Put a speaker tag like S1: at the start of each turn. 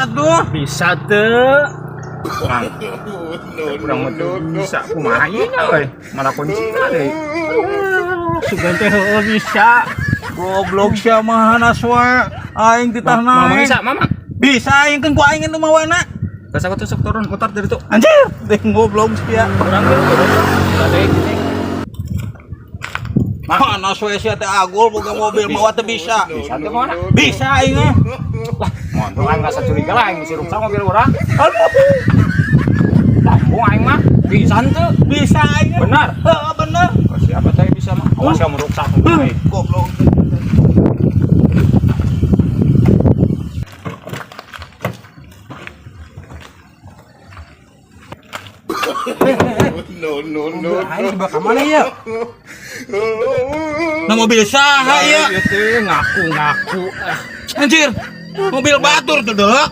S1: atuh.
S2: Bisa teu? Mang. Urang mah teu bisa, kumaha ieu nya euy? Mana kuncina deui?
S3: Sugan teh heueuh bisa.
S1: Goblok sia mah hanas wae. Aing titah
S2: Mamang
S1: naik.
S2: bisa, mamang.
S1: Bisa aing kan ku aing nu mawana.
S2: Geus aku tusuk turun mutar dari tuh.
S1: Anjir, teh goblok sia.
S2: Urang ge turun. Deui gini.
S1: Hanas wae sia teh agul boga mobil mawa teu bisa.
S2: Bisa teu mana?
S1: Bisa aing mah.
S2: Lah, montong aing rasa curiga lah aing mesti ruksak mobil urang.
S1: Aduh,
S2: Lambung aing mah. Bisa teu?
S1: Bisa aing.
S2: Benar.
S1: Heeh, bener.
S2: Oh, siapa teh bisa mah? Awas kamu ruksak mobil aing.
S1: Goblok.
S4: No, no, no.
S3: Aing dibawa ka mana ya?
S1: Nah, mobil saha ya?
S2: Ieu teh ngaku-ngaku. Ah.
S1: Anjir, mobil batur tuh, Dok.